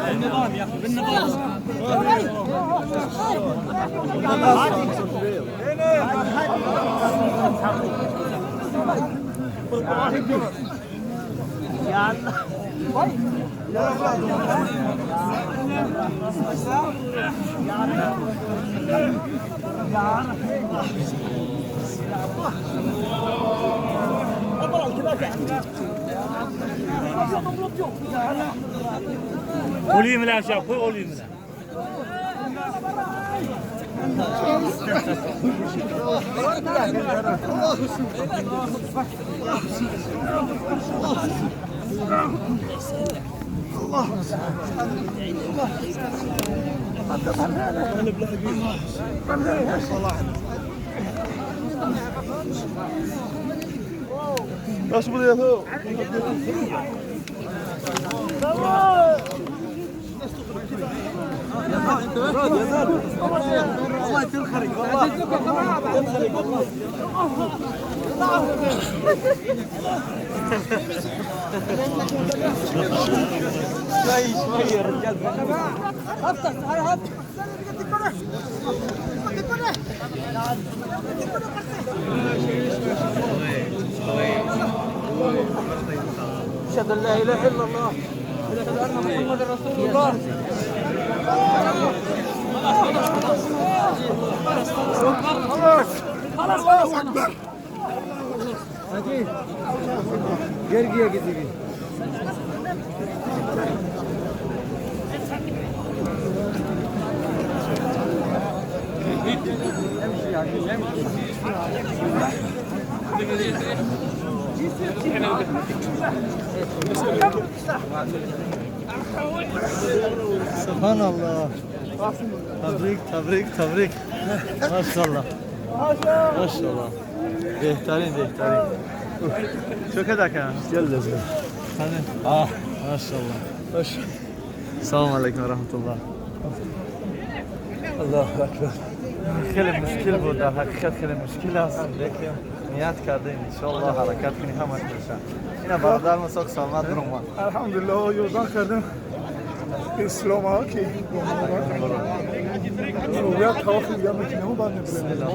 بالنظام يا اخي، بالنظام. يا الله. قولي من العشاء، قولي من. والله تنخرق، والله تنخرق، والله. شوي شوي يا رجال. أشهد أن لا إله إلا الله، أشهد أن محمد رسول الله. الله اكبر. गिर गया किसी की। Subhanallah. Tabrik, tabrik, tabrik. Maşallah. Maşallah. Беҳтарин, беҳтарин. Чӣ кадака? Машаллах. Салом алейкум ва раҳматуллоҳ. Аллоҳу акбар. Хеле мушкил буд, дар ҳақиқат хеле мушкил аст, лекин ният кардем, иншоаллоҳ ҳаракат кунем, ҳамаш меша. Ина бародар Мусоқ саломат биромад. Алҳамдулиллоҳ, ёрдам кардем ислом ҳа ки тавоф дига мекунем, баъд мебирем.